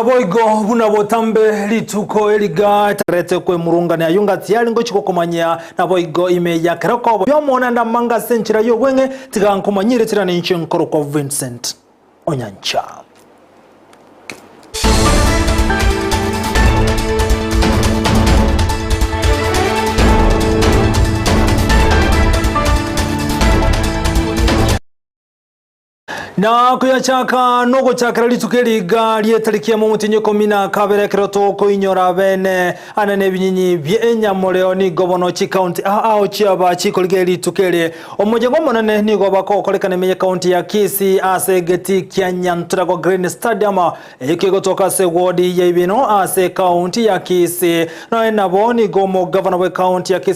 Naboigo buna botambe rituko eriga etarete kwemurungania ayio ngati yare ngochia gokomanyia, naboigo ime ya keroko y'omonanda amanga ase enchera y'obweng'e, tiga nkomanyire chira ninche nkorokwa Vincent Onyancha. Na koyachaka nogochakera rituko eriga ri'etariki emo omotienyi ikomi na kabere ekero tokoinyora bene ane nebinyinyi bi'enyamoreo nigo bono chikaunti ao chiaba chikorigia rituko eri. Omoyega omonene nigo bakogokorekana ime y'ekaunti ya Kisii ase egetii kia Nyantrago Green Stadium eyio kegotoka ase ewodi ya Ibino ase ekaunti ya Kisii. Nonya nabo nigo omogavana bw'ekaunti ya Kisii.